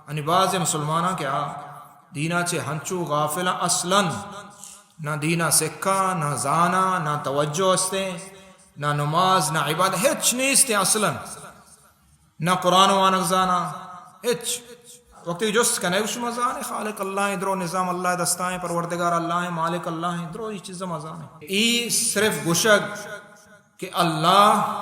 یعنی بعض مسلماناں کہ آ دینا چہ ہنچو غافلاں، اصلاً نہ دینا سکا، نہ زانا، نہ توجہ استیں، نہ نماز، نہ عبادت، ہچ نیستیں اصلاً۔ نہ قرآن وانگ زانا، ہچ۔ وقتی جست کنے، شما زانے خالق اللہ ہیں، درو نظام اللہ دستائیں، پروردگار اللہ ہیں، مالک اللہ ہیں، درو یہ چیز ما زانے۔ ای صرف گوشگ کہ اللہ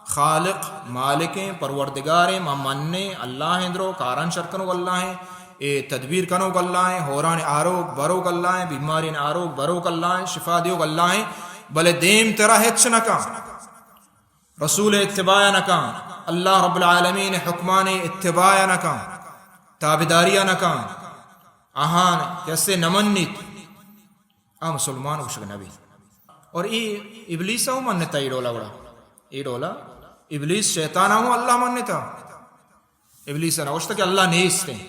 خالق، مالکیں، پروردگاریں، ما منیں، اللہ ہیں، درو کاران شر کنوک اللہ ہیں، اے تدبیر کنوک اللہ ہیں، ہوران آروک بروک اللہ ہیں، بیمارین آروک بروک اللہ ہیں، شفا دیوک اللہ ہیں، بلے دیم ترا ہچ نہ کن۔ رسول اتباع نہ کن، اللہ رب العالمین حکمان اتباع نہ کن، تابعداری نہ کن، آہان کسے نہ منیت، آ مسلمان گوشگ نہ بیت۔ اور ای ابلیس ہوں منتا ای ڈولا گڑا۔ ای ڈولا ابلیس شیطان ہوں اللہ منتا۔ ابلیس نہ گوشتا کہ اللہ نیست ہیں۔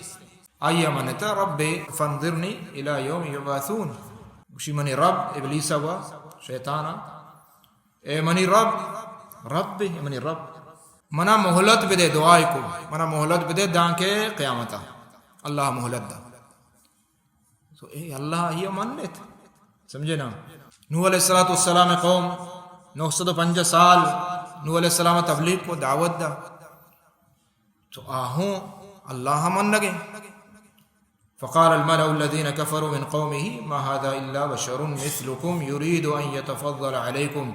آئی منتا رب فانظرنی الی یوم یبعثون۔ گوشی منی رب، ابلیس ہوا، شیطان، اے منی رب، رب، اے منی رب، منا مہلت بدے، دعائے کو، منا مہلت بدے دانکہ قیامتا۔ اللہ مہلت دا۔ تو اے اللہ یہ منت۔ سمجھے نا؟ نوح علیہ الصلوۃ والسلام قوم نو سد و پنجاہ سال نوح علیہ السلام تبلیغ کو، دعوت دا۔ تو آہوں اللہ منگے۔ فقال الملأ الذين كفروا من قومه ما هذا إلا بشر مثلكم يريد أن يتفضل عليكم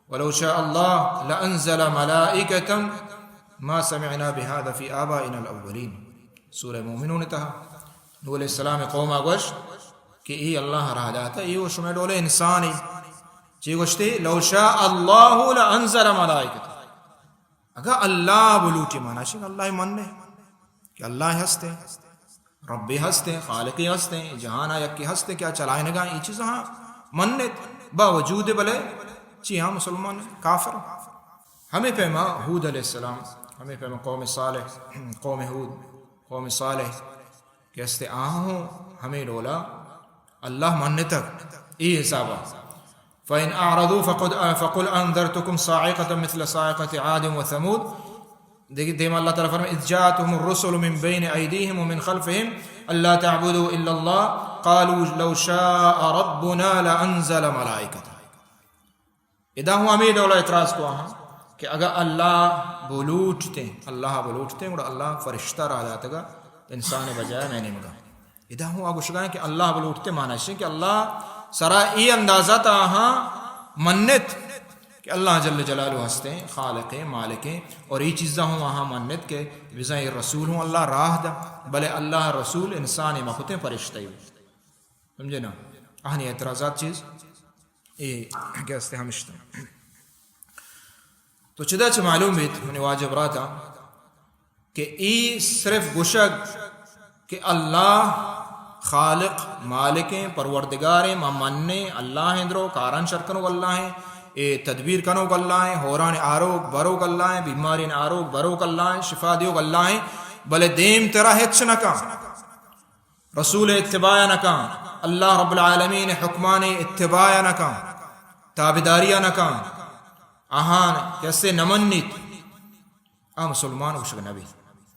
ولو شاء الله لأنزل ملائكة ما سمعنا بهذا في آبائنا الأولين۔ سورہ مومنون تہا نوح علیہ السلام قوم گوشت کہ ای اللہ راہ داتا، ای و شمے ڈولے انسانی۔ چی گوشتے؟ لو شاء الله لأنزل ملائكة۔ اگاں اللہ بلوٹی، مانا چی؟ اللہ مننے کہ اللہ ہستے، ربی ہستے، خالقی ہستے، جہانا یکی ہستے، کیا چلائنگا، ای چیزاں منت، باوجود بلے چی ہاں مسلمان کافر۔ ہمیں پیما ہود علیہ السلام، ہمیں پیما قوم صالح، قوم ہود، قوم صالح، کہ استے آہوں ہمیں ڈولا اللہ منتگ، ای حسابا۔ فإن أعرضوا فقد، فقل أنذرتكم صاعقة مثل صاعقة عاد وثمود۔ دیکھ، دیما اللہ تعالیٰ فرمائے، إذ جاءتهم الرسل من بين أيديهم ومن خلفهم ألا تعبدوا إلا الله قالوا لو شاء ربنا لأنزل ملائكة۔ ادا ہوں ہمے ڈول اعتراض کو آہاں کہ اگاں اللہ بلوٹتے، اللہ بلوٹتے، گڑا اللہ فرشتہ را داتگا انسان بجائے میں نیمگا۔ ادا ہوں آ گوشگا کہ اللہ بلوٹتے مانا شے کہ اللہ سرا ای اندازہ تا آہاں منت کہ اللہ جل جلالہ ہستے، خالق ہیں، مالک ہیں، اور ای چیزاں ہوں آہاں منت کہ بزاں ای رسول ہوں اللہ راہ دا، بلے اللہ رسول انسان مکتے، فرشتہ ہی۔ سمجھے نا؟ آہانی اعتراضات چیز اے کہ استے ہمشتہ۔ تو چدا چہ معلوم بیت منی واجہ براتا کہ ای صرف گوشگ کہ اللہ خالق، مالکیں، پروردگاریں، ما منیں، اللہ ہیں، درو کاران شر کنوک اللہ ہیں، اے تدبیر کنوک اللہ ہیں، ہوران آروک بروک اللہ ہیں، بیمارین آروک بروک اللہ ہیں، شفا دیوک اللہ ہیں، بلے دیم ترا ہچ نہ کن۔ رسول اتباع نہ کن، اللہ رب العالمین حکمان اتباع نہ کن، تابعداری نہ کن، آہان کسے نہ منیت، آ مسلمان گوشگ نہ بیت۔